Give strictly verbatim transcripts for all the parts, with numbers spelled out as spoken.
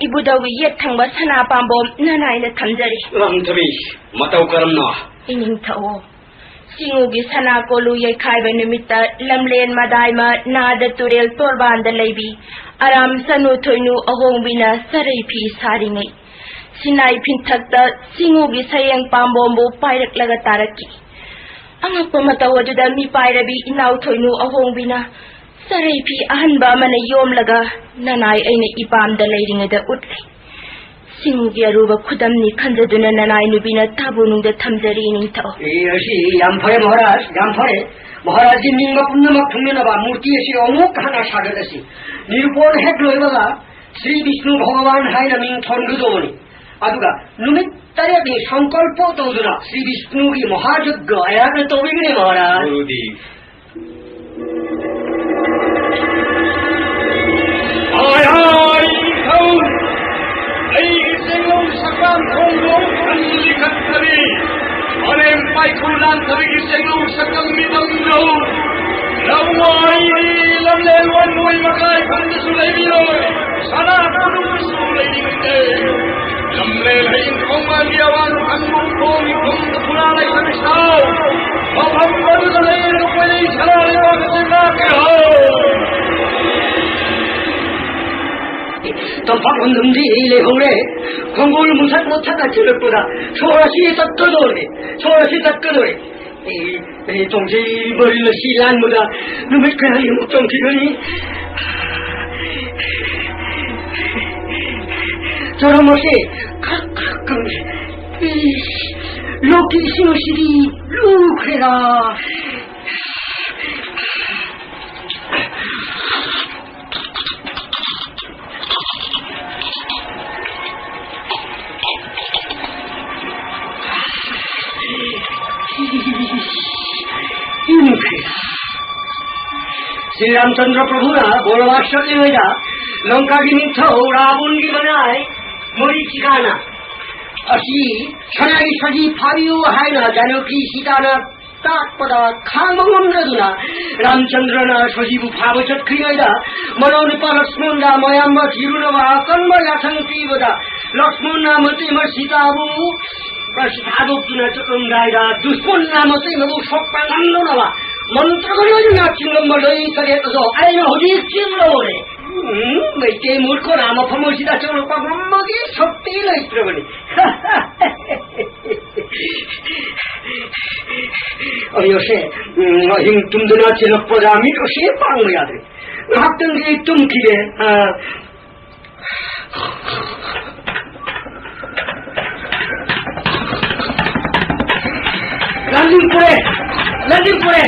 ꯏꯕꯨꯙꯧꯒꯤ ꯌꯦꯠ ꯊꯪꯕ ꯁꯅꯥ ꯄꯥꯝꯕꯣꯝ ꯅꯅꯥꯏꯅ ꯊꯝꯖꯔꯤ꯫ ꯂꯥꯡꯊꯕꯤ, ꯃꯇꯧ ꯀꯔꯝꯅ? ꯏꯅꯤꯡꯊꯧ, ꯆꯤꯉꯨꯒꯤ ꯁꯅꯥ ꯀꯣꯂꯨ ꯌꯩꯈꯥꯏꯕ ꯅꯨꯃꯤꯠꯇ ꯂꯝꯂꯦꯟ ꯃꯗꯥꯏꯃ ꯅꯥꯗ ꯇꯨꯔꯦꯜ ꯇꯣꯔꯕꯥꯟꯗ ꯂꯩꯕꯤ ꯑꯔꯥꯝ ꯆꯅꯨ ꯊꯣꯏꯅꯨ ꯑꯍꯣꯡꯕꯤꯅ ꯆꯔꯩ ꯐꯤ ꯁꯥꯔꯤꯉꯩ, ꯁꯤꯅꯥꯏ ꯐꯤꯟꯊꯛꯇ ꯆꯤꯉꯨꯒꯤ ꯁꯌꯦꯡ ꯄꯥꯝꯕꯣꯝꯕꯨ ꯄꯥꯏꯔꯛꯂꯒ ꯇꯥꯔꯛꯈꯤ꯫ ꯑꯉꯛꯄ ꯃꯇꯧ ꯑꯗꯨꯗ ꯃꯤꯄꯥꯏꯔꯕꯤ ꯏꯅꯥꯎ ꯊꯣꯏꯅꯨ ꯑꯍꯣꯡꯕꯤꯅ ꯆꯔꯩ ꯐꯤ ꯑꯍꯟꯕ ꯑꯃꯅ ꯌꯣꯝꯂꯒ ꯅꯅꯥꯏ ꯑꯩꯅ ꯏꯄꯥꯝꯗ ꯂꯩꯔꯤꯉꯩꯗ ꯎꯠꯂꯤ꯫ ꯆꯤꯡꯒꯤ ꯑꯔꯨꯕ ꯈꯨꯗꯝꯅꯤ ꯈꯟꯖꯗꯨꯅ ꯅꯅꯥꯏ ꯅꯨꯄꯤꯅ ꯇꯥꯕꯨ ꯅꯨꯡꯗ ꯊꯝꯖꯔꯤ, ꯅꯤꯡꯊꯧ꯫ ꯑꯦ, ꯑꯁꯤ ꯌꯥꯝ ꯐꯔꯦ, ꯃꯍꯥꯔꯥꯖ, ꯌꯥꯝ ꯐꯔꯦ꯫ ꯃꯍꯥꯔꯥꯖꯒꯤ ꯅꯤꯡꯕ ꯄꯨꯝꯅꯃꯛ ꯊꯨꯡꯅꯅꯕ ꯃꯨꯔꯇꯤ ꯑꯁꯤ ꯑꯃꯨꯛ ꯍꯟꯅ ꯁꯥꯒꯠꯂꯁꯤ꯫ ꯅꯤꯔꯨꯄꯣꯟ ꯍꯦꯛ ꯂꯣꯏꯕꯒ ꯁ꯭ꯔꯤ ꯕꯤꯁꯅꯨ ꯚꯒꯋꯥꯟ ꯍꯥꯏꯅ ꯃꯤꯡ ꯊꯣꯟꯒꯗꯧꯕꯅꯤ꯫ ꯑꯗꯨꯒ ꯅꯨꯃꯤꯠ ꯇꯔꯦꯠꯅꯤ ꯁꯪꯀꯜꯄ ꯇꯧꯗꯨꯅ ꯁ꯭ꯔꯤ ꯕꯤꯁꯅꯨꯒꯤ ꯃꯍꯥꯌꯒ꯭ꯌ ꯑꯩꯍꯥꯛꯅ ꯇꯧꯕꯤꯒꯅꯤ, ꯃꯍꯥꯔꯥꯖ꯫ ꯒꯨꯔꯨꯗꯦꯕ꯫ ꯍꯥꯏ ꯍꯥꯏ ꯅꯤꯡꯊꯧ, ꯑꯩꯒꯤ ꯆꯦꯡꯂꯧ ꯁꯛꯄꯥꯟ ꯊꯣꯡꯗꯣ ꯈꯟꯂꯤ ꯈꯟꯊꯔꯤ꯫ ꯃꯥꯂꯦꯝ ꯄꯥꯏꯈꯨ ꯂꯥꯟꯊꯕꯤꯒꯤ ꯆꯦꯡꯂꯧ ꯁꯛꯇꯝ ꯃꯤꯇꯝꯗꯧ꯫ ꯂꯧꯋꯥꯏꯗꯤ ꯂꯝꯂꯦꯟ ꯋꯥꯟ ꯃꯣꯏ ꯃꯀꯥꯏ ꯐꯝꯗꯁꯨ ꯂꯩꯕꯤꯔꯣꯏ꯫ ꯁꯅꯥ ꯀꯣꯅꯨꯡꯗꯁꯨ ꯂꯩꯅꯤꯡꯗꯦ꯫ ꯂꯝꯂꯦꯟ ꯍꯌꯤꯡ ꯈꯣꯡꯕꯥꯟꯒꯤ ꯑꯋꯥꯡ ꯊꯪꯕ ꯈꯣꯡ ꯏꯐꯝꯗ ꯐꯨꯔꯥ ꯂꯩꯁꯪ ꯁꯥꯎ꯫ ꯃꯐꯝ ꯑꯗꯨꯗ ꯂꯩꯔꯒ ꯀꯣꯏꯂꯩ ꯁꯅꯥ ꯂꯩꯕꯥꯛ ꯑꯁꯤ ꯉꯥꯛꯀꯦ ꯍꯥꯏ꯫ ꯇꯝꯄꯥꯛ ꯂꯝꯗꯝꯗꯤ ꯂꯩꯍꯧꯔꯦ꯫ ꯈꯣꯡꯒꯣꯜ ꯃꯨꯊꯠ ꯃꯨꯊꯠꯅ ꯆꯦꯜꯂꯛꯄꯗ ꯁꯣꯔ ꯑꯁꯤ ꯇꯠꯀꯗꯧꯔꯦ, ꯁꯣꯔ ꯑꯁꯤ ꯇꯠꯀꯗꯧꯔꯦ꯫ ꯑꯩ, ꯑꯩ ꯇꯣꯡꯖꯩ ꯕꯔꯤꯜ ꯑꯁꯤ ꯂꯥꯟꯕꯗ ꯅꯨꯃꯤꯠ ꯀꯌꯥꯅꯤꯃꯨꯛ ꯆꯪꯈꯤꯒꯅꯤ꯫ ꯆꯔꯝ ꯑꯁꯤ ꯈꯛ ꯈꯛ ꯀꯪꯂꯦ꯫ ꯏꯁ, ꯂꯣꯛꯀꯤ ꯏꯁꯤꯡ ꯑꯁꯤꯗꯤ ꯂꯨꯈ꯭ꯔꯦꯗ꯫ ꯁ꯭ꯔꯤ ꯔꯥꯝꯆꯟꯗ꯭ꯔ ꯄ꯭ꯔꯚꯨꯅ ꯕꯣꯅꯕꯥꯁ ꯆꯠꯂꯤꯉꯩꯗ ꯂꯪꯀꯥꯒꯤ ꯅꯤꯡꯊꯧ ꯔꯥꯕꯨꯟꯒꯤ ꯃꯅꯥꯏ ꯃꯣꯔꯤꯆꯤꯀꯥꯅ ꯑꯁꯤ ꯁꯅꯥꯒꯤ ꯁꯖꯤ ꯐꯥꯕꯤꯌꯨ ꯍꯥꯏꯅ ꯖꯥꯅꯀꯤ ꯁꯤꯇꯥꯅ ꯂꯥꯛꯄꯗ ꯈꯥꯡꯕ ꯉꯝꯗꯗꯨꯅ ꯔꯥꯝꯆꯟꯗ꯭ꯔꯅ ꯁꯣꯖꯤꯕꯨ ꯐꯥꯕ ꯆꯠꯈ꯭ꯔꯤꯉꯩꯗ, ꯃꯅꯥꯎ ꯅꯨꯄꯥ ꯂꯛꯁꯃꯟꯗ ꯃꯌꯥꯝꯕ ꯊꯤꯔꯨꯅꯕ ꯑꯀꯟꯕ ꯌꯥꯊꯪ ꯄꯤꯕꯗ, ꯂꯛꯁꯃꯟꯅ ꯃꯇꯩꯃ ꯁꯤꯇꯥꯕꯨ ꯃꯁꯤ ꯊꯥꯗꯣꯛꯇꯨꯅ ꯆꯠꯂꯝꯗꯥꯏꯗ, ꯗꯨꯁꯃꯟꯅ ꯃꯇꯩꯃꯕꯨ ꯁꯣꯛꯄ ꯉꯝꯗꯅꯕ ꯃꯟꯇ꯭ꯔꯒ ꯂꯣꯏꯅꯅ ꯆꯤꯡꯂꯝꯕ ꯂꯩ ꯇꯔꯦꯠ ꯑꯗꯣ ꯑꯩꯅ ꯍꯧꯖꯤꯛ ꯆꯤꯡꯂꯧꯔꯦ꯫ ꯎꯝ, ꯃꯩꯇꯩ ꯃꯨꯠꯈꯣꯔꯥ ꯃꯐꯝ ꯑꯁꯤꯗ ꯆꯪꯂꯛꯄ ꯉꯝꯕꯒꯤ ꯁꯛꯇꯤ ꯂꯩꯇ꯭ꯔꯕꯅꯤ꯫ ꯑꯌꯣꯁꯦ, ꯎꯝ, ꯑꯍꯤꯡ ꯇꯨꯝꯗꯅ ꯆꯦꯜꯂꯛꯄꯗ ꯃꯤꯠ ꯑꯁꯤ ꯄꯥꯡꯕ ꯌꯥꯗ꯭ꯔꯦ꯫ ꯉꯥꯏꯍꯥꯛꯇꯪꯗꯤ ꯇꯨꯝꯈꯤꯒꯦ꯫ ꯑ, ꯂꯥꯟꯖꯤꯡ ꯄꯨꯔꯦ! ꯂꯥꯟꯖꯤꯡ ꯄꯨꯔꯦ!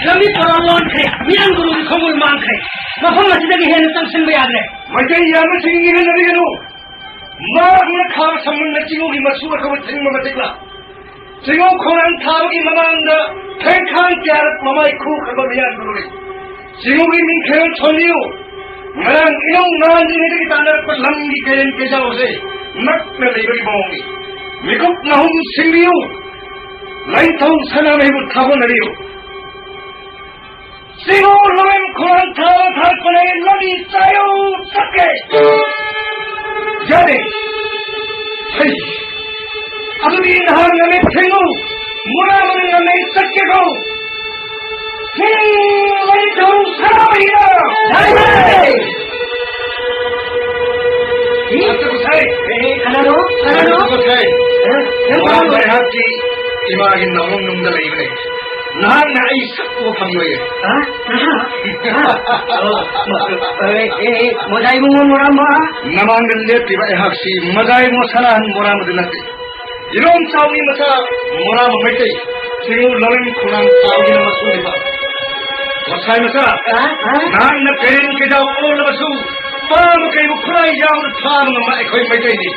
ꯂꯝꯕꯤ ꯄꯔꯥ ꯂꯣꯟꯈ꯭ꯔꯦ! ꯃꯤꯌꯥꯝ ꯒꯨꯔꯨꯒꯤ ꯈꯣꯡꯒꯨꯜ ꯃꯥꯡꯈ꯭ꯔꯦ! ꯃꯐꯝ ꯑꯁꯤꯗꯒꯤ ꯍꯦꯟꯅ ꯆꯪꯁꯤꯟꯕ ꯌꯥꯗ꯭ꯔꯦ! ꯃꯩꯇꯩ ꯌꯥꯝꯕꯁꯤꯡ ꯏꯪꯍꯟꯅꯕꯤꯒꯅꯨ! ꯃꯥꯡꯅ ꯈꯥꯕ ꯁꯃꯨꯟꯗ ꯆꯤꯡꯉꯨꯒꯤ ꯃꯆꯨ ꯑꯊꯧꯕ ꯊꯤꯡꯕ ꯃꯇꯤꯛꯂꯥ? ꯆꯤꯡꯉꯨ ꯈꯣꯡꯅꯥꯡ ꯊꯥꯕꯒꯤ ꯃꯃꯥꯡꯗ ꯊꯦꯡꯈꯥꯡ ꯀꯌꯥꯔꯛ ꯃꯃꯥꯏ ꯈꯨꯈ꯭ꯔꯕ ꯃꯤꯌꯥꯝ ꯒꯨꯔꯨꯅꯤ꯫ ꯆꯤꯡꯉꯨꯒꯤ ꯅꯤꯡꯊꯤꯔꯣꯜ ꯊꯣꯟꯕꯤꯌꯨ꯫ ꯉꯔꯥꯡ ꯏꯅꯧ ꯉꯥꯟꯗ꯭ꯔꯤꯉꯩꯗꯒꯤ ꯇꯥꯟꯅꯔꯛꯄ ꯂꯝꯒꯤ ꯀꯩꯔꯦꯟ ꯀꯩꯖꯥꯎ ꯑꯁꯦ ꯅꯛꯅ ꯂꯩꯕꯒꯤ ꯃꯑꯣꯡꯅꯤ꯫ ꯃꯤꯀꯨꯞ ꯅꯥꯍꯨꯝ ꯁꯤꯡꯕꯤꯌꯨ꯫ ꯂꯥꯏꯅꯤꯡꯊꯧ ꯁꯅꯥꯃꯍꯤꯕꯨ ꯊꯥꯒꯣꯟꯅꯕꯤꯌꯨ꯫ ꯆꯤꯡꯉꯨ ꯂꯣꯔꯦꯟ ꯈꯣꯡꯅꯥꯡ ꯊꯥꯕ ꯊꯥꯔꯛꯄꯅꯦ, ꯂꯝꯕꯤ ꯆꯥꯌꯧ ꯆꯠꯀꯦ꯫ ꯌꯥꯔꯦ꯫ ꯍꯩ꯫ ꯑꯗꯨꯗꯤ ꯅꯍꯥꯛ ꯉꯝꯃꯦ ꯊꯦꯡꯉꯨ꯫ ꯃꯣꯔꯥ ꯃꯅꯨꯡ ꯉꯝꯃꯦ ꯆꯠꯀꯦꯀꯣ꯫ ꯍꯦ, ꯂꯩꯊꯧ ꯁꯥꯕꯤꯔꯣ! ꯌꯥꯏꯌꯦ! ꯁꯤ? ꯑꯝꯇ ꯄꯨꯊꯩ꯫ ꯑꯦ, ꯀꯅꯥꯅꯣ? ꯀꯅꯥꯅꯣ? ꯑꯝꯇ ꯄꯨꯊꯩ꯫ ꯑꯦ, ꯅꯪ ꯃꯣꯔꯥ ꯀꯅꯥꯅꯣ? ꯂꯩꯍꯥꯛꯀꯤ ꯏꯃꯥꯒꯤ ꯅꯥꯎꯔꯣꯟ ꯅꯨꯡꯗ ꯂꯩꯕꯅꯦ꯫ ꯅꯍꯥꯛꯅ ꯑꯩ ꯁꯛ ꯎꯕ ꯐꯪꯂꯣꯏꯌꯦ꯫ ꯍꯥ? ꯍꯥ? ꯍꯥ? ꯑꯣ, ꯑꯦ, ꯑꯦ, ꯑꯦ, ꯃꯣꯖꯥ ꯏꯕꯨꯡꯉꯣ ꯃꯣꯔꯥꯝꯕ꯫ ꯅꯃꯥꯡꯗ ꯂꯦꯞꯄꯤꯕ ꯑꯩꯍꯥꯛꯁꯤ ꯃꯖꯥꯏ ꯃꯣꯁꯥꯅꯥꯍꯟ ꯃꯣꯔꯥꯝꯕꯗꯨ ꯅꯠꯇꯦ꯫ ꯏꯔꯣꯝ ꯆꯥꯎꯒꯤ ꯃꯆꯥ ꯃꯣꯔꯥꯝꯕ ꯃꯩꯇꯩ, ꯆꯤꯡꯉꯨ ꯂꯧꯔꯦꯟ ꯈꯣꯡꯅꯥꯡ ꯆꯥꯎꯒꯤꯅ ꯃꯁꯨꯅꯤꯕ꯫ ꯃꯁꯥꯏ ꯃꯆꯥ, ꯑ? ꯑ? ꯅꯍꯥꯛꯅ ꯀꯩꯔꯦꯟ ꯀꯩꯖꯥꯎ ꯑꯣꯜꯂꯕꯁꯨ, ꯄꯥꯝꯕ ꯀꯩꯕꯨ ꯈꯨꯠꯂꯥꯏ ꯌꯥꯎꯅ ꯊꯥꯕ ꯉꯝꯕ ꯑꯩꯈꯣꯏ ꯃꯩꯇꯩꯅꯤ꯫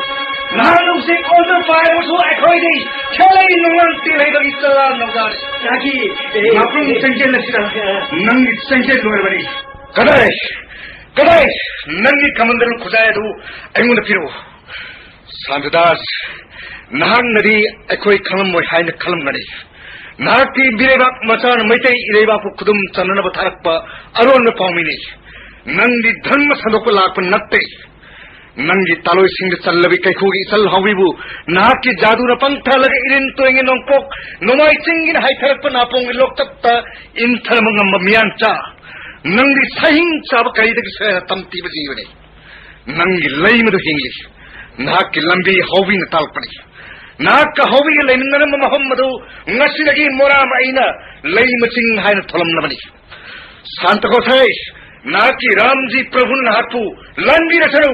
ꯅꯍꯥꯛꯅ ꯎꯆꯦꯛ ꯑꯣꯟꯗꯨꯅ ꯄꯥꯏꯔꯕꯁꯨ ꯑꯩꯈꯣꯏꯗꯤ ꯈꯦꯂꯩ ꯅꯣꯡꯉꯥꯟ ꯇꯦꯂꯩꯕꯒꯤ ꯆꯔꯥ ꯅꯧꯖꯥꯔꯦ꯫ ꯆꯥꯈꯤ꯫ ꯑꯦ, ꯉꯥꯄ꯭ꯔꯨꯝ ꯑꯦ, ꯆꯪꯖꯦꯜ ꯑꯁꯤꯗ ꯑ꯫ ꯅꯪꯒꯤ ꯆꯪꯖꯦꯜ ꯂꯣꯏꯔꯕꯅꯤ꯫ ꯀꯗꯥꯏ? ꯀꯗꯥꯏ? ꯅꯪꯒꯤ ꯀꯃꯟꯗꯜ ꯈꯨꯖꯥꯏ ꯑꯗꯨ ꯑꯩꯉꯣꯟꯗ ꯄꯤꯔꯛꯎ꯫ ꯁꯥꯟꯇꯗꯥꯁ, ꯅꯍꯥꯛꯅꯗꯤ ꯑꯩꯈꯣꯏ ꯈꯪꯂꯝꯃꯣꯏ ꯍꯥꯏꯅ ꯈꯜꯂꯝꯒꯅꯤ꯫ ꯅꯍꯥꯛꯀꯤ ꯕꯤꯔꯩꯕꯥꯛ ꯃꯆꯥꯅ ꯃꯩꯇꯩ ꯏꯔꯩꯕꯥꯛꯄꯨ ꯈꯨꯗꯨꯝ ꯆꯟꯅꯅꯕ ꯊꯥꯔꯛꯄ ꯑꯔꯣꯟꯕ ꯄꯥꯎꯃꯤꯅꯤ꯫ ꯅꯪꯗꯤ ꯙꯔꯃ ꯁꯟꯗꯣꯛꯄ ꯂꯥꯛꯄ ꯅꯠꯇꯦ꯫ ꯅꯪꯒꯤ ꯇꯥꯂꯣꯏꯁꯤꯡꯗ ꯆꯜꯂꯕꯤ ꯀꯩꯀꯨꯒꯤ ꯏꯆꯜ ꯍꯥꯎꯕꯤꯕꯨ ꯅꯍꯥꯛꯀꯤ ꯖꯥꯗꯨꯅ ꯄꯪꯊꯍꯜꯂꯒ ꯏꯔꯤꯟ ꯇꯨꯔꯦꯟꯒꯤ ꯅꯣꯡꯄꯣꯛ ꯅꯣꯡꯃꯥꯏ ꯆꯤꯡꯒꯤꯅ ꯍꯥꯏꯊꯔꯛꯄ ꯅꯥꯄꯣꯡꯒꯤ ꯂꯣꯛꯇꯛꯇ ꯏꯟꯊꯅꯕ ꯉꯝꯕ ꯃꯤꯌꯥꯟꯆꯥ꯫ ꯅꯪꯗꯤ ꯁꯍꯤꯡ ꯆꯥꯕ ꯀꯔꯤꯗꯒꯤ ꯁꯣꯏꯅ ꯇꯝꯊꯤꯕ ꯖꯤꯕꯅꯤ꯫ ꯅꯪꯒꯤ ꯂꯩꯃꯗꯨ ꯍꯤꯡꯂꯤ꯫ ꯅꯍꯥꯛꯀꯤ ꯂꯝꯕꯤ ꯍꯥꯎꯕꯤꯅ ꯇꯥꯛꯄꯅꯤ꯫ ꯅꯍꯥꯛꯀ ꯍꯥꯎꯕꯤꯒ ꯂꯩꯃꯤꯟꯅꯔꯝꯕ ꯃꯐꯝ ꯑꯗꯨ ꯉꯁꯤꯗꯒꯤ ꯃꯣꯔꯥ ꯑꯃ ꯑꯩꯅ ꯂꯩꯃ ꯆꯤꯡ ꯍꯥꯏꯅ ꯊꯣꯜꯂꯝꯂꯕꯅꯤ꯫ ꯁꯥꯟꯇ ꯒꯣꯁꯥꯏ, ꯅꯍꯥꯛꯀꯤ ꯔꯥꯝꯖꯤ ꯄ꯭ꯔꯚꯨꯅ ꯅꯍꯥꯛꯄꯨ ꯂꯥꯟꯕꯤꯔꯁꯅꯨ꯫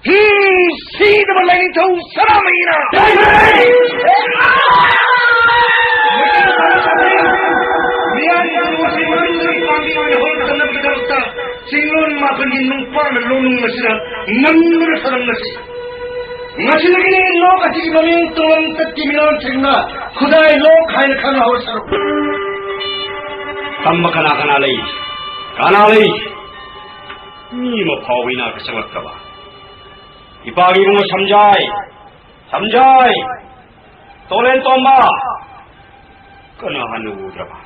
ꯍꯨꯝ, ꯁꯤꯗꯕ ꯂꯥꯏꯅꯤꯡꯊꯧ ꯁꯅꯥꯃꯍꯤꯅ! ꯃꯤꯌꯥꯝꯒꯤ ꯅꯨꯡꯁꯤ ꯃꯔꯨꯗꯒꯤ ꯄꯥꯝꯕꯤ ꯑꯣꯏꯅ ꯍꯧꯔꯛꯇꯅꯕꯒꯤꯗꯃꯛꯇ ꯆꯤꯡꯂꯣꯟ ꯃꯥꯄꯟꯒꯤ ꯅꯨꯡꯄꯥꯅ ꯂꯣꯅꯨꯡ ꯑꯁꯤꯗ ꯅꯝꯗꯨꯅ ꯊꯅꯝꯂꯁꯤ꯫ ꯉꯁꯤꯗꯒꯤ ꯂꯣꯛ ꯑꯁꯤꯒꯤ ꯃꯃꯤꯡ ꯇꯨꯡꯂꯝꯆꯠꯀꯤ ꯃꯤꯔꯣꯜꯁꯤꯡꯅ ꯈꯨꯗꯥꯏ ꯂꯣꯛ ꯍꯥꯏꯅ ꯈꯪꯅꯍꯧꯔꯁꯅꯨ꯫ ꯇꯝꯕ ꯀꯅꯥ ꯀꯅꯥ ꯂꯩ? ꯀꯅꯥ ꯂꯩ? ꯃꯤ ꯑꯃ ꯐꯥꯎꯕ ꯏꯅꯥꯛꯇ ꯆꯪꯂꯛꯇꯕ꯫ ꯏꯄꯥꯒꯤ ꯏꯕꯨꯡꯉꯣ ꯁꯝꯖꯥꯏ, ꯁꯝꯖꯥꯏ, ꯇꯣꯂꯦꯟ ꯇꯣꯝꯕ, ꯀꯅꯥ ꯍꯟꯅ ꯎꯗ꯭ꯔꯕ?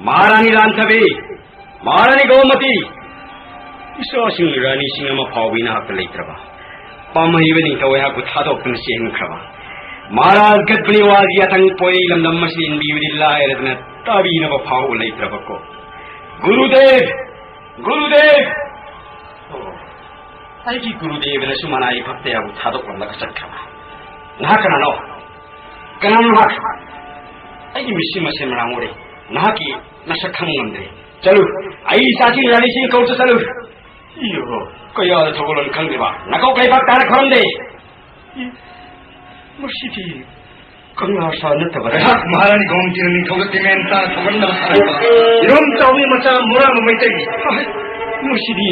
ꯃꯍꯥꯔꯥꯅꯤ ꯂꯥꯟꯊꯕꯤ, ꯃꯍꯥꯔꯥꯅꯤ ꯒꯣꯃꯇꯤ, ꯏꯆꯥꯁꯤꯡ ꯔꯥꯅꯤꯁꯤꯡ ꯑꯃ ꯐꯥꯎꯕ ꯏꯅꯥꯛꯇ ꯂꯩꯇ꯭ꯔꯕ? ꯄꯥꯝꯍꯩꯕ ꯅꯤꯡꯊꯧ ꯑꯩꯍꯥꯛꯄꯨ ꯊꯥꯗꯣꯛꯇꯨꯅ ꯆꯦꯟꯈ꯭ꯔꯕ? ꯃꯍꯥꯔꯥꯖ ꯒꯠꯕꯅꯤ ꯋꯥꯖꯤ ꯑꯇꯪ ꯄꯣꯏꯔꯩ ꯂꯝꯗꯝ ꯑꯁꯤꯗ ꯏꯟꯕꯤꯕꯗꯤ ꯂꯥꯏꯔꯗꯅ ꯇꯥꯕꯤꯅꯕ ꯐꯥꯎꯕ ꯂꯩꯇ꯭ꯔꯕꯀꯣ? ꯒꯨꯔꯨꯗꯦꯕ! ꯒꯨꯔꯨꯗꯦꯕ! ꯑꯣ, ꯑꯩꯒꯤ ꯒꯨꯔꯨꯗꯦꯕꯅꯁꯨ ꯃꯅꯥꯏ ꯚꯛꯇ ꯌꯥꯕꯨ ꯊꯥꯗꯣꯛꯂꯝꯂꯒ ꯆꯠꯈ꯭ꯔꯕ? ꯅꯍꯥꯛ ꯀꯅꯥꯅꯣ? ꯀꯅꯥꯅꯣ ꯅꯍꯥꯛ? ꯑꯩꯒꯤ ꯃꯤꯠꯁꯤ ꯃꯁꯦꯟ ꯃꯔꯥꯡ ꯎꯔꯦ꯫ ꯅꯍꯥꯛꯀꯤ ꯅꯁꯛ ꯈꯪꯕ ꯉꯝꯗ꯭ꯔꯦ꯫ ꯆꯠꯂꯨ, ꯑꯩ ꯏꯆꯥꯁꯤꯡ ꯔꯥꯅꯤꯁꯤꯡ ꯀꯧꯔꯨꯆꯣ, ꯆꯠꯂꯨ꯫ ꯏꯌꯣ, ꯀꯌꯥꯗ ꯊꯧꯒꯜꯂꯣꯟ ꯈꯪꯗ꯭ꯔꯤꯕ? ꯅꯀꯧ ꯀꯩ ꯚꯥꯞ ꯇꯥꯅ ꯈꯨꯔꯝꯗꯦ꯫ ꯏ, ꯃꯁꯤꯗꯤ ꯀꯪꯂꯥ ꯁꯥ ꯅꯠꯇꯕ ꯑꯩꯍꯥꯛ ꯃꯍꯥꯔꯥꯅꯤ ꯒꯣꯃꯇꯤꯅ ꯅꯤꯡꯊꯧꯗ ꯇꯤꯃꯦꯟ ꯇꯥꯅ ꯊꯧꯒꯟꯗꯕ ꯁꯥꯔꯛꯄ ꯏꯔꯣꯝ ꯆꯥꯎꯕꯤ ꯃꯆꯥ ꯃꯨꯔꯥ ꯃꯃꯩꯇꯩ꯫ ꯑꯍ, ꯃꯁꯤꯗꯤ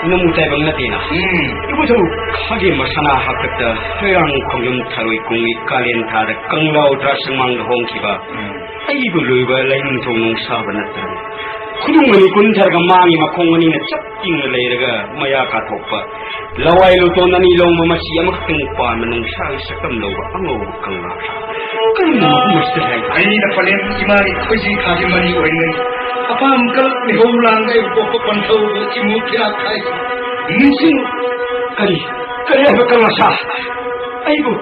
ꯅꯃꯨ ꯇꯥꯏꯕꯪ ꯅꯠꯇꯦꯅ꯫ ꯎꯝ꯫ ꯏꯕꯨꯙꯧ ꯈꯥꯒꯦ ꯃꯁꯥꯅ ꯍꯥꯛꯇꯛꯇ ꯍꯩꯔꯥꯡ ꯈꯣꯡꯖꯝ ꯊꯔꯣꯏ ꯀꯨꯡꯒꯤ ꯀꯥꯂꯦꯟ ꯊꯥꯗ ꯀꯪꯂꯥ ꯎꯇ꯭ꯔꯥ ꯁꯪꯃꯥꯡꯗ ꯍꯣꯡꯈꯤꯕ ꯎꯝ꯫ ꯑꯩꯕꯨ ꯂꯣꯏꯕ ꯂꯥꯏꯅꯤꯡꯊꯧ ꯅꯣꯡꯁꯥꯕ ꯅꯠꯇ꯭ꯔꯅꯤ꯫ ꯈꯨꯅꯨꯡ ꯑꯅꯤ ꯀꯨꯟꯊꯔꯒ ꯃꯥꯡꯉꯤ ꯃꯈꯣꯡ ꯑꯅꯤꯅ ꯆꯞ ꯇꯤꯡꯅ ꯂꯩꯔꯒ ꯃꯌꯥ ꯀꯥꯊꯣꯛꯄ꯫ ꯂꯋꯥꯏ ꯂꯨꯇꯣꯟ ꯑꯅꯤ ꯂꯣꯡꯕ ꯃꯆꯤ ꯑꯃꯈꯛꯇꯪ ꯄꯥꯟꯕ ꯅꯨꯡꯁꯥꯒꯤ ꯁꯛꯇꯝ ꯂꯧꯕ ꯑꯉꯧꯕ ꯀꯪꯂꯥ꯫ ꯀꯔꯤꯅꯣ ꯃꯐꯝ ꯑꯁꯤꯗ ꯂꯩ? ꯑꯩꯅ ꯄꯂꯦꯝ ꯏꯃꯥꯒꯤ ꯈꯣꯏꯖꯤ ꯈꯥꯒꯤ ꯃꯔꯤ ꯑꯣꯏꯔꯤꯉꯩ ꯑꯄꯥꯝ ꯀꯜꯂꯛ ꯃꯤꯍꯧ ꯂꯥꯡꯗ ꯑꯩꯕꯨ ꯄꯣꯛꯄ ꯄꯟꯊꯧꯕꯨ ꯏꯃꯨ ꯐꯤꯔꯥꯛ ꯊꯥꯏ꯫ ꯅꯤꯡꯁꯤꯡ꯫ ꯀꯔꯤ? ꯀꯔꯤ ꯍꯥꯏꯕ ꯀꯪꯂꯥ ꯁꯥ? ꯑꯩꯕꯨ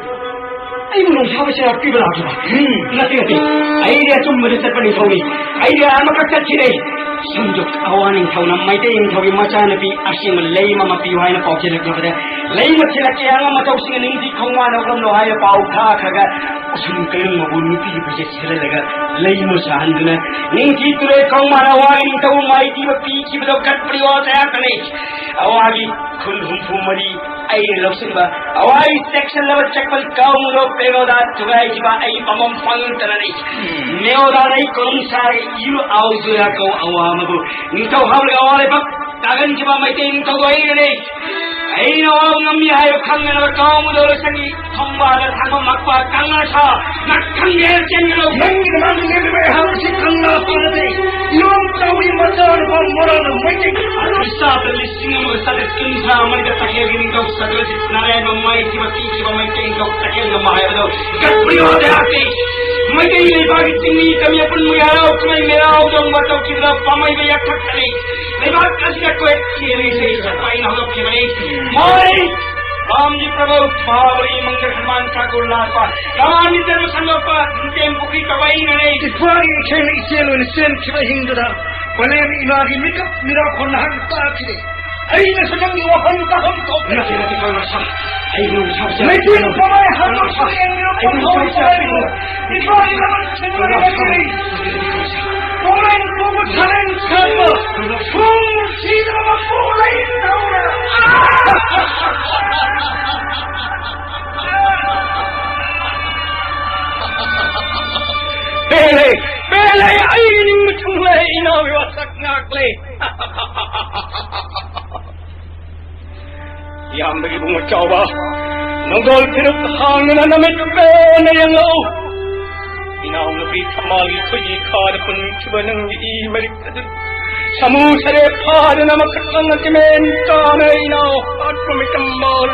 ꯑꯩꯕꯨ ꯅꯨꯡꯁꯥꯕ ꯆꯩꯔꯥꯛ ꯄꯤꯕ ꯂꯥꯛꯈꯤꯕ? ꯎꯝ꯫ ꯅꯠꯇꯦ, ꯅꯠꯇꯦ꯫ ꯑꯩꯗꯤ ꯑꯆꯨꯝꯕꯗ ꯆꯠꯄ ꯅꯤꯡꯊꯧꯅꯤ꯫ ꯑꯩꯗꯤ ꯑꯃꯈꯛ ꯆꯠꯈꯤꯗꯦ꯫ ꯁꯝꯖꯨꯛ ꯑꯋꯥ ꯅꯤꯡꯊꯧꯅ ꯃꯩꯇꯩ ꯅꯤꯡꯊꯧꯒꯤ ꯃꯆꯥꯅꯨꯄꯤ ꯑꯁꯦꯡꯕ ꯂꯩꯃ ꯑꯃ ꯄꯤꯌꯨ ꯍꯥꯏꯅ ꯄꯥꯎ ꯆꯦꯜꯂꯛꯂꯕꯗ, ꯂꯩꯃ ꯊꯤꯜꯂꯛꯀꯦ ꯍꯥꯏꯅ ꯃꯇꯧꯁꯤꯡꯅ ꯅꯤꯡꯊꯤ ꯈꯣꯡꯃꯥꯟ ꯍꯧꯔꯝꯂꯣ ꯍꯥꯏꯅ ꯄꯥꯎ ꯊꯥꯈ꯭ꯔꯒ, ꯑꯁꯨꯝ ꯀꯩꯔꯨꯝ ꯃꯕꯨ ꯅꯨꯄꯤꯒꯤ ꯐꯤꯖꯦꯠ ꯁꯦꯠꯍꯜꯂꯒ ꯂꯩꯃ ꯁꯥꯍꯟꯗꯨꯅ ꯅꯤꯡꯊꯤ ꯇꯨꯔꯦꯜ ꯈꯣꯡꯃꯥꯟ ꯑꯋꯥꯒꯤ ꯅꯤꯡꯊꯧ ꯃꯥꯏꯊꯤꯕ ꯄꯤꯈꯤꯕꯗꯣ ꯒꯠꯄ꯭ꯔꯤꯌꯣ ꯆꯩꯔꯥꯛꯅꯤ꯫ ꯑꯋꯥꯒꯤ ꯈꯨꯟ ꯍꯨꯝꯐꯨ ꯃꯔꯤ ꯑꯩꯅ ꯂꯧꯁꯤꯟꯕ, ꯑꯋꯥꯏ ꯆꯦꯛꯁꯤꯜꯂꯕ ꯆꯦꯛꯄꯜ ꯀꯥꯎꯃꯨꯔꯣ ꯄꯦꯔꯣꯗꯥ ꯊꯨꯒꯥꯏꯈꯤꯕ ꯑꯩ ꯃꯃꯝ ꯄꯪꯗꯅꯅꯤ꯫ ꯎꯝ꯫ ꯃꯦꯑꯣꯗꯥꯅ ꯑꯩ ꯀꯣꯂꯨꯝ ꯁꯥꯔꯒ ꯏꯔꯨ ꯑꯥꯎꯖꯨꯌꯥ ꯀꯧ ꯑꯋꯥ ꯑꯃꯕꯨ ꯅꯤꯡꯊꯧ ꯍꯥꯞꯂꯒ ꯑꯋꯥ ꯂꯩꯕꯥꯛ ꯇꯥꯒꯟꯈꯤꯕ ꯃꯩꯇꯩ ꯅꯤꯡꯊꯧꯗꯣ ꯑꯩꯅꯅꯤ꯫ ꯑꯩꯅ ꯑꯋꯥꯕ ꯉꯝꯃꯤ ꯍꯥꯏꯕ ꯈꯪꯅꯅꯕ ꯀꯥꯎꯃꯨꯗꯣ ꯂꯣꯏꯁꯪꯒꯤ ꯊꯣꯡꯕꯥꯗ ꯊꯥꯡꯕ ꯃꯛꯄ ꯀꯪꯂꯥ ꯁꯥ ꯅꯥꯀꯟꯗ ꯆꯦꯟꯒꯅꯨ꯫ ꯅꯪꯒꯤ ꯅꯃꯥꯡꯗ ꯂꯦꯞꯂꯤꯕ ꯑꯩꯍꯥꯛ ꯑꯁꯤ ꯀꯪꯂꯥ ꯁꯥ ꯅꯠꯇꯦ꯫ ꯏꯌꯣꯡ ꯆꯥꯎꯕꯤ ꯃꯆꯥꯅꯨꯄꯥ ꯃꯣꯔꯥꯅ ꯃꯩꯇꯩ꯫ ꯏꯁꯥꯗ ꯂꯤꯁꯤꯡ ꯑꯃꯒ ꯆꯥꯇ꯭ꯔꯦꯠ ꯀꯨꯟꯊ꯭ꯔꯥ ꯃꯔꯤꯗ ꯇꯈꯦꯜꯒꯤ ꯅꯤꯡꯊꯧ ꯁꯇ꯭ꯔꯖꯤꯠ ꯅꯥꯔꯥꯌꯟꯕꯨ ꯃꯥꯏꯊꯤꯕ ꯄꯤꯈꯤꯕ ꯃꯩꯇꯩ ꯅꯤꯡꯊꯧ ꯇꯈꯦꯜ ꯉꯝꯕ ꯍꯥꯏꯕꯗꯨ ꯒꯠꯄ꯭ꯔꯤꯌꯣ ꯂꯩꯔꯥꯛꯇꯦ꯫ ꯃꯩꯇꯩ ꯂꯩꯕꯥꯛꯀꯤ ꯆꯤꯡꯃꯤ ꯇꯝꯃꯤ ꯑꯄꯨꯟꯕꯒꯤ ꯍꯔꯥꯎ ꯀꯨꯝꯍꯩ ꯃꯦꯔꯥ ꯍꯧꯗꯣꯡꯕ ꯇꯧꯈꯤꯕꯗ ꯄꯥꯝꯃꯩꯕ ꯌꯥꯊꯛꯇꯅꯤ꯫ ꯂꯩꯕꯥꯛ ꯑꯁꯤꯗ ꯀꯣꯏ ꯆꯦꯜꯂꯤ ꯏꯁꯩ ꯁꯛꯄ ꯑꯩꯅ ꯍꯧꯗꯣꯛꯈꯤꯕꯅꯤ꯫ ꯃꯣꯏ ꯔꯥꯝꯖꯤ ꯄ꯭ꯔꯚꯨ ꯃꯍꯥꯕꯂꯤ ꯃꯪꯒꯜ ꯍꯅꯨꯃꯥꯟ ꯊꯥꯀꯨꯔ ꯂꯥꯛꯄ ꯔꯥꯝꯒꯤ ꯖꯟꯃ ꯁꯟꯗꯣꯛꯄ ꯅꯨꯡꯖꯦꯡ ꯄꯨꯈ꯭ꯔꯤ ꯀꯧꯕ ꯑꯩꯅꯅꯦ꯫ ꯏꯄꯥꯒꯤ ꯏꯈꯦꯡꯅ ꯏꯆꯦꯜ ꯑꯣꯏꯅ ꯆꯦꯟꯈꯤꯕ ꯑꯍꯤꯡꯗꯨꯗ ꯄꯂꯦꯝ ꯏꯃꯥꯒꯤ ꯃꯤꯀꯞ ꯃꯤꯔꯥꯎꯈꯣꯟ ꯅꯍꯥꯛ ꯇꯥꯈꯤꯗꯦ꯫ ꯑꯩꯅꯁꯨ ꯅꯪꯒꯤ ꯋꯥꯐꯝ ꯇꯥꯐꯝ ꯊꯣꯛꯇꯦ꯫ ꯅꯠꯇꯦ, ꯅꯠꯇꯦ, ꯀꯪꯂꯥ ꯁꯥ꯫ ꯑꯩ ꯅꯨꯡꯁꯥ ꯆꯥꯛ ꯂꯩꯆꯤꯟ ꯄꯥꯝꯃꯩ ꯍꯥꯠꯇꯣꯛꯄ ꯌꯦꯡꯂꯤꯕ ꯄꯨꯝꯅꯃꯛ ꯏꯄꯥꯒꯤ ꯂꯃꯟ ꯁꯤꯡꯕ ꯂꯩꯔꯛꯀꯅꯤ꯫ ꯄꯣꯡꯂꯦꯟ ꯄꯣꯡꯕ ꯁꯥꯂꯦꯟ ꯁꯥꯠꯄ ꯈꯣꯡ ꯁꯤꯗ꯭ꯔꯕ ꯄꯣꯡꯂꯩ ꯇꯧꯔ꯫ ꯄꯦꯜꯂꯦ, ꯄꯦꯜꯂꯦ, ꯑꯩꯒꯤ ꯅꯤꯡꯕ ꯊꯨꯡꯂꯦ, ꯏꯅꯥꯎꯒꯤ ꯋꯥꯁꯛ ꯉꯥꯛꯂꯦ꯫ ꯏꯌꯥꯝꯕꯒꯤ ꯏꯕꯨꯡꯉꯣ ꯆꯥꯎꯕ, ꯅꯪꯗꯣꯜ ꯐꯤꯔꯨꯛ ꯍꯥꯡꯗꯨꯅ ꯅꯃꯤꯠ ꯄꯦꯟꯅ ꯌꯦꯡꯂꯛꯎ꯫ ꯏꯅꯥꯎꯅꯨꯄꯤ ꯊꯝꯕꯥꯜꯒꯤ ꯈꯨꯖꯤ ꯈꯥꯗ ꯄꯨꯟꯈꯤꯕ ꯅꯪꯒꯤ ꯏ ꯃꯔꯤꯛ ꯑꯗꯨ ꯁꯃꯨ ꯁꯔꯦꯞ ꯐꯥꯗꯨꯅ ꯃꯈꯠ ꯂꯪꯅ ꯆꯤꯃꯦꯟ ꯆꯥꯝꯃꯦ꯫ ꯏꯅꯥꯎ ꯍꯥꯠꯄ ꯃꯤꯇꯝꯕꯥꯜ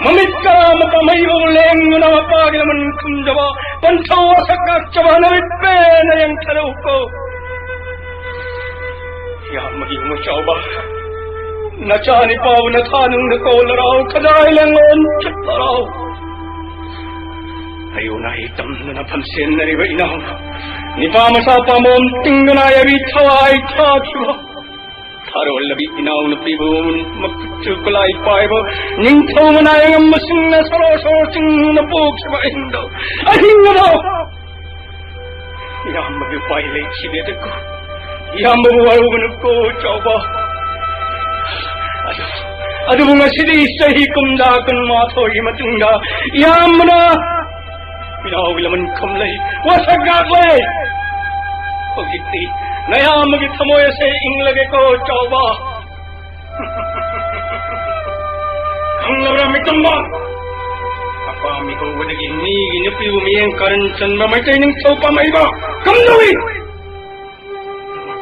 ꯃꯃꯤꯠ ꯀꯔꯥ ꯃꯄꯥꯃꯩꯕꯨ ꯂꯦꯡꯗꯨꯅ ꯃꯄꯥꯒꯤ ꯂꯃꯟ ꯈꯨꯝꯖꯕ ꯄꯟꯊꯧ ꯋꯥꯁꯛ ꯉꯥꯛꯆꯕ ꯅꯨꯃꯤꯠ ꯄꯦꯟꯅ ꯌꯦꯡꯊꯔꯛꯎꯀꯣ꯫ ꯏꯌꯥꯝꯕꯒꯤ ꯏꯕꯨꯡꯉꯣ ꯆꯥꯎꯕ, ꯅꯆꯥ ꯅꯤꯄꯥꯕꯨ ꯅꯊꯥꯅꯨꯡꯗ ꯀꯣꯜꯂꯔꯥꯎ, ꯈꯖꯥꯏ ꯂꯦꯡꯂꯣꯟ ꯆꯠꯂꯔꯥꯎ꯫ ꯑꯌꯨ ꯅꯥꯍꯩ ꯇꯝꯗꯨꯅ ꯐꯝꯁꯦꯟꯅꯔꯤꯕ ꯏꯅꯥꯎ ꯅꯤꯄꯥ ꯃꯆꯥ ꯄꯥꯝꯕꯣꯝ ꯇꯤꯡꯗꯨꯅ ꯌꯥꯕꯤ ꯊꯋꯥꯏ ꯊꯥꯈꯤꯕ ꯊꯥꯔꯣꯜꯂꯕꯤ ꯏꯅꯥꯎꯅꯨꯄꯤꯕꯨ ꯃꯈꯨꯠꯁꯨ ꯈꯨꯠꯂꯥꯏ ꯄꯥꯏꯕ ꯅꯤꯡꯊꯧ ꯃꯅꯥꯏ ꯑꯉꯝꯕꯁꯤꯡꯅ ꯁꯣꯔꯣ ꯁꯣꯔꯣ ꯆꯤꯡꯅ ꯄꯣꯛꯈꯤꯕ ꯑꯍꯤꯡꯗꯣ, ꯑꯍꯤꯡ ꯑꯗꯣ ꯏꯌꯥꯝꯕꯒꯤ ꯎꯄꯥꯏ ꯂꯩꯈꯤꯗꯦꯗꯀꯣ꯫ ꯏꯌꯥꯝꯕꯕꯨ ꯋꯥꯔꯧꯒꯅꯨꯀꯣ ꯆꯥꯎꯕ꯫ ꯑꯗꯨ-, ꯑꯗꯨꯕꯨ ꯉꯁꯤꯗꯤ ꯆꯍꯤ ꯀꯨꯝꯖꯥ ꯀꯨꯟꯃꯥꯊꯣꯏꯒꯤ ꯃꯇꯨꯡꯗ ꯏꯌꯥꯝꯕꯅ ꯏꯅꯥꯎꯒꯤ ꯂꯃꯟ ꯈꯨꯝꯂꯩ ꯋꯥꯁꯛ ꯉꯥꯛꯂꯦ꯫ ꯍꯧꯖꯤꯛꯇꯤ ꯅꯌꯥꯝꯕꯒꯤ ꯊꯃꯣꯏ ꯑꯁꯦ ꯏꯪꯂꯒꯦꯀꯣ ꯆꯥꯎꯕ꯫ ꯈꯪꯂꯕ꯭ꯔꯥ ꯃꯤꯇꯝꯕ? ꯑꯄꯥꯝꯃꯤ ꯍꯧꯕꯗꯒꯤ ꯃꯤꯒꯤ ꯅꯨꯄꯤꯕꯨ ꯃꯤꯠꯌꯦꯡ ꯀꯥꯔꯟ ꯆꯟꯕ ꯃꯩꯇꯩ ꯅꯤꯡꯊꯧ ꯄꯥꯝꯍꯩꯕ ꯀꯝꯗꯧꯏ?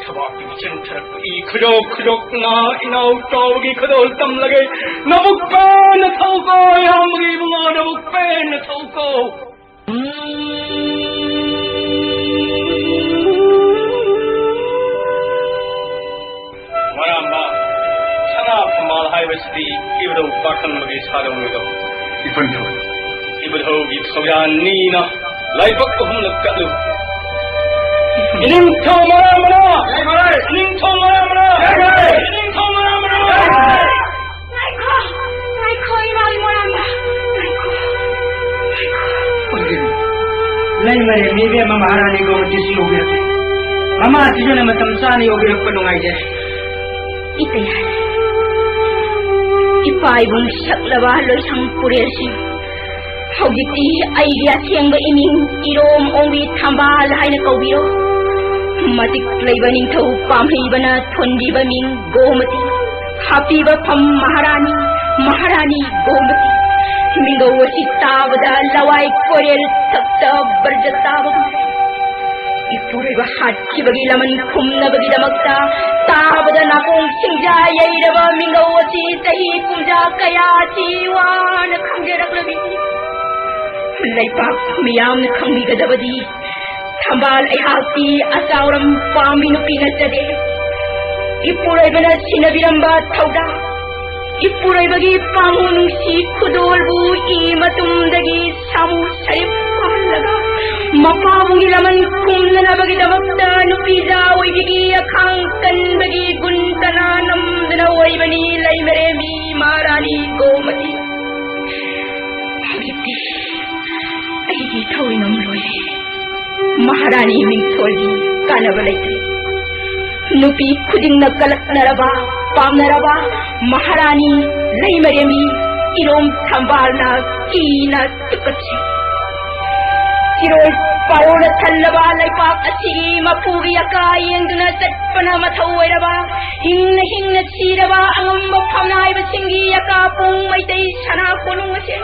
ꯊꯕꯥꯛꯀꯤ ꯃꯆꯤꯟ ꯊꯔꯛꯄ ꯏ ꯈꯨꯗꯣꯛ ꯈꯨꯗꯣꯛꯅ ꯏꯅꯥꯎ ꯆꯥꯎꯕꯒꯤ ꯈꯨꯗꯣꯜ ꯇꯝꯂꯒꯦ꯫ ꯅꯕꯨꯛ ꯄꯦꯟꯅ ꯊꯧꯀꯣ, ꯏꯌꯥꯝꯕꯒꯤ ꯏꯕꯨꯡꯉꯣ, ꯅꯕꯨꯛ ꯄꯦꯟꯅ ꯊꯧꯀꯣ꯫ ꯃꯔꯥꯝꯕ, ꯁꯅꯥ ꯐꯝꯕꯥꯜ ꯍꯥꯏꯕꯁꯤꯗꯤ ꯏꯕꯨꯙꯧ ꯄꯥꯈꯪꯕꯒꯤ ꯁꯥꯗꯧꯅꯤꯗꯣ꯫ ꯏꯄꯟꯊꯧ꯫ ꯏꯕꯨꯙꯧꯒꯤ ꯊꯧꯖꯥꯟ ꯅꯤꯅ ꯂꯥꯏꯕꯛ ꯑꯍꯨꯝꯂꯛ ꯀꯠꯂꯨ꯫ ꯏꯅꯤꯡꯊꯧ ꯃꯔꯥꯝꯕꯅ! ꯏꯅꯤꯡꯊꯧ ꯃꯔꯥꯝꯕꯅ! ꯏꯅꯤꯡꯊꯧ ꯃꯔꯥꯝꯕꯅ! ꯉꯥꯏꯈꯣ, ꯉꯥꯏꯈꯣ, ꯏꯃꯥꯒꯤ ꯃꯣꯔꯥꯡꯗ꯫ ꯉꯥꯏꯈꯣ, ꯉꯥꯏꯈꯣ꯫ ꯀꯔꯤꯅꯣ? ꯂꯩ ꯃꯔꯦꯝ ꯏꯕꯦꯝꯃ ꯃꯍꯥꯔꯥꯅꯤ ꯒꯣꯃꯇꯤꯁꯨ ꯌꯧꯕꯤꯔꯛꯂꯦ꯫ ꯃꯃꯥꯁꯤꯁꯨꯅ ꯃꯇꯝ ꯆꯥꯅ ꯌꯧꯕꯤꯔꯛꯄ ꯅꯨꯡꯉꯥꯏꯖꯔꯦ꯫ ꯏꯇꯩ ꯍꯥꯏꯔꯦ꯫ ꯏꯄꯥ ꯏꯕꯨꯡ ꯁꯛꯂꯕ ꯂꯣꯏꯁꯪ ꯄꯨꯔꯦꯜꯁꯤꯡ꯫ ꯍꯧꯖꯤꯛꯇꯤ ꯑꯩꯒꯤ ꯑꯁꯦꯡꯕ ꯏꯃꯤꯡ ꯏꯔꯣꯝ ꯑꯣꯡꯕꯤ ꯊꯝꯕꯥꯜ ꯍꯥꯏꯅ ꯀꯧꯕꯤꯔꯣ꯫ ꯃꯇꯤꯛ ꯂꯩꯕ ꯅꯤꯡꯊꯧ ꯄꯥꯝꯍꯩꯕꯅ ꯊꯣꯟꯕꯤꯕ ꯃꯤꯡ ꯒꯣꯃꯇꯤ꯫ ꯍꯥꯞꯄꯤꯕ ꯐꯝ ꯃꯍꯥꯔꯥꯅꯤ, ꯃꯍꯥꯔꯥꯅꯤ ꯒꯣꯃꯇꯤ꯫ ꯃꯤꯡꯒꯧ ꯑꯁꯤ ꯇꯥꯕꯗ ꯂꯋꯥꯏ ꯀꯣꯏꯔꯦꯜ ꯊꯛꯇ ꯕꯔꯖ ꯇꯥꯕꯒꯨꯝ꯫ ꯏꯄꯨꯔꯣꯏꯕ ꯍꯥꯠꯈꯤꯕꯒꯤ ꯂꯃꯟ ꯈꯨꯝꯅꯕꯒꯤꯗꯃꯛꯇ ꯇꯥꯕꯗ ꯅꯥꯀꯣꯡ ꯁꯤꯡꯖꯥ ꯌꯩꯔꯕ ꯃꯤꯡꯒꯧ ꯑꯁꯤ ꯆꯍꯤ ꯀꯨꯝꯖꯥ ꯀꯌꯥꯁꯤ ꯋꯥꯅ ꯈꯪꯖꯔꯛꯂꯕꯤ꯫ ꯂꯩꯄꯥꯛ ꯃꯤꯌꯥꯝꯅ ꯈꯪꯕꯤꯒꯗꯕꯗꯤ ꯊꯝꯕꯥꯜ ꯑꯩꯍꯥꯛꯇꯤ ꯑꯆꯥꯎꯔꯝ ꯄꯥꯝꯕꯤ ꯅꯨꯄꯤ ꯅꯠꯆꯗꯦ꯫ ꯏꯄꯨꯔꯣꯏꯕꯅ ꯁꯤꯟꯅꯕꯤꯔꯝꯕ ꯊꯧꯗꯥ, ꯏꯄꯨꯔꯣꯏꯕꯒꯤ ꯄꯥꯉꯨ ꯅꯨꯡꯁꯤ ꯈꯨꯗꯣꯜꯕꯨ ꯏ ꯃꯇꯨꯝꯗꯒꯤ ꯁꯥꯃꯨ ꯁꯔꯤꯞ ꯐꯥꯍꯜꯂꯒ ꯃꯄꯥꯕꯨꯡꯒꯤ ꯂꯃꯟ ꯈꯨꯝꯅꯅꯕꯒꯤꯗꯃꯛꯇ ꯅꯨꯄꯤꯖꯥ ꯑꯣꯏꯕꯤꯒꯤ ꯑꯈꯥꯡ ꯀꯟꯕꯒꯤ ꯒꯨꯟ ꯀꯅꯥ ꯅꯝꯗꯅ ꯑꯣꯏꯕꯅꯤ ꯂꯩꯃꯔꯦꯝꯕꯤ ꯃꯍꯥꯔꯥꯅꯤ ꯒꯣꯃꯇꯤ꯫ ꯍꯧꯖꯤꯛꯇꯤ ꯑꯩꯒꯤ ꯊꯧꯔꯤ ꯉꯝꯂꯣꯏꯔꯦ꯫ ꯃꯍꯥꯔꯥꯅꯤ ꯃꯤꯡꯊꯣꯜꯒꯤ ꯀꯥꯟꯅꯕ ꯂꯩꯇ꯭ꯔꯦ꯫ ꯅꯨꯄꯤ ꯈꯨꯗꯤꯡꯅ ꯀꯂꯛꯅꯔꯕ, ꯄꯥꯝꯅꯔꯕ ꯃꯍꯥꯔꯥꯅꯤ ꯂꯩꯃꯔꯦꯝꯕꯤ ꯏꯔꯣꯝ ꯊꯝꯕꯥꯜꯅ ꯀꯤꯅ ꯇꯨꯀꯠꯆꯩ꯫ ꯆꯤꯔꯣꯏ ꯄꯥꯔꯣꯅ ꯊꯜꯂꯕ ꯂꯩꯄꯥꯛ ꯑꯁꯤꯒꯤ ꯃꯄꯨꯒꯤ ꯑꯀꯥ ꯌꯦꯡꯗꯨꯅ ꯆꯠꯄꯅ ꯃꯊꯧ ꯑꯣꯏꯔꯕ, ꯍꯤꯡꯅ ꯍꯤꯡꯅ ꯁꯤꯔꯕ ꯑꯉꯝꯕ ꯐꯝꯅꯥꯏꯕꯁꯤꯡꯒꯤ ꯑꯀꯥ ꯄꯨꯡ ꯃꯩꯇꯩ ꯁꯅꯥ ꯀꯣꯅꯨꯡ ꯑꯁꯤ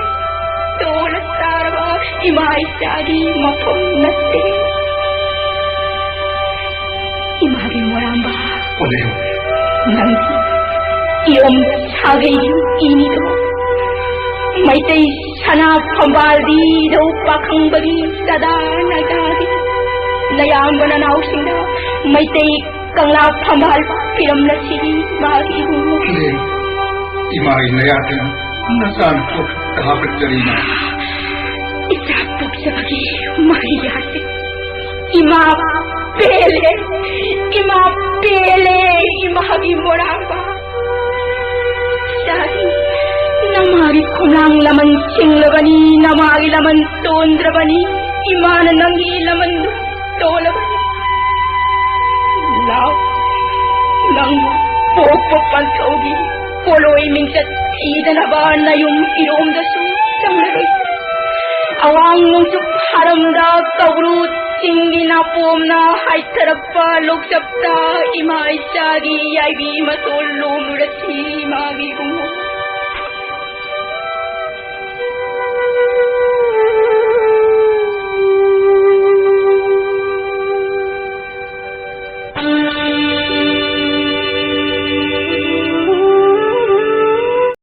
ꯇꯣꯜꯂ ꯆꯥꯔꯕ ꯏꯃꯥ ꯏꯆꯥꯒꯤ ꯃꯐꯝ ꯅꯠꯇꯦ꯫ ꯏꯃꯥꯒꯤ ꯃꯣꯔꯥꯝꯕ, ꯑꯣꯂꯦ꯫ ꯅꯪꯒꯤ ꯏꯔꯣꯝ ꯁꯥꯒꯩꯒꯤ ꯏꯅꯤꯗꯣ ꯃꯩꯇꯩ ꯁꯅꯥ ꯐꯝꯕꯥꯜꯗꯤ ꯙꯧ ꯄꯥꯈꯪꯕꯒꯤ ꯆꯥꯗꯥ ꯅꯥꯗꯥꯒꯤ ꯅꯌꯥꯝꯕ ꯅꯅꯥꯎꯁꯤꯡꯗ ꯃꯩꯇꯩ ꯀꯪꯂꯥ ꯐꯝꯕꯥꯜ ꯄꯤꯔꯝꯂꯁꯤ ꯃꯥꯒꯤ ꯏꯕꯨꯡꯉꯣ꯫ ꯂꯦꯝ, ꯏꯃꯥꯒꯤ ꯅꯌꯥꯗ ꯅꯆꯥꯅ ꯄꯣꯛ ꯊꯥꯒꯠꯆꯔꯤ ꯏꯃꯥ꯫ ꯏꯆꯥ ꯄꯣꯛꯆꯕꯒꯤ ꯃꯍꯩ ꯌꯥꯜꯂꯤ꯫ ꯏꯃꯥ ꯄꯦꯜꯂꯦ, ꯏꯃꯥ ꯄꯦꯜꯂꯦ, ꯏꯃꯥꯒꯤ ꯃꯣꯔꯥꯡꯕ꯫ ꯏꯆꯥꯗꯤ ꯅꯃꯥꯒꯤ ꯈꯣꯝꯂꯥꯡ ꯂꯃꯟ ꯁꯤꯡꯂꯕꯅꯤ, ꯅꯃꯥꯒꯤ ꯂꯃꯟ ꯇꯣꯟꯗ꯭ꯔꯕꯅꯤ, ꯏꯃꯥꯅ ꯅꯪꯒꯤ ꯂꯃꯟꯗꯨ ꯇꯣꯜꯂꯕꯅꯤ꯫ ꯂꯥꯎ, ꯅꯪ ꯄꯣꯛꯄ ꯄꯟꯊꯧꯒꯤ ꯄꯣꯂꯣꯏ ꯃꯤꯡꯆꯠ ꯊꯤꯗꯅꯕ ꯅꯌꯨꯝ ꯏꯔꯣꯝꯗꯁꯨ ꯆꯪꯂꯔꯣꯏ꯫ ꯑꯋꯥꯡ ꯅꯣꯡꯆꯨꯞ ꯍꯥꯔꯝꯗ ꯀꯧꯕ꯭ꯔꯨ ꯆꯤꯡꯒꯤ ꯅꯥꯄꯣꯝꯅ ꯍꯥꯏꯊꯔꯛꯄ ꯂꯣꯛꯆꯞꯇ ꯏꯃꯥ ꯏꯆꯥꯒꯤ ꯌꯥꯏꯕꯤ ꯃꯇꯣꯜ ꯂꯣꯝꯂꯨꯔꯁꯤ ꯏꯃꯥꯒꯤ ꯏꯕꯨꯡꯉꯣ꯫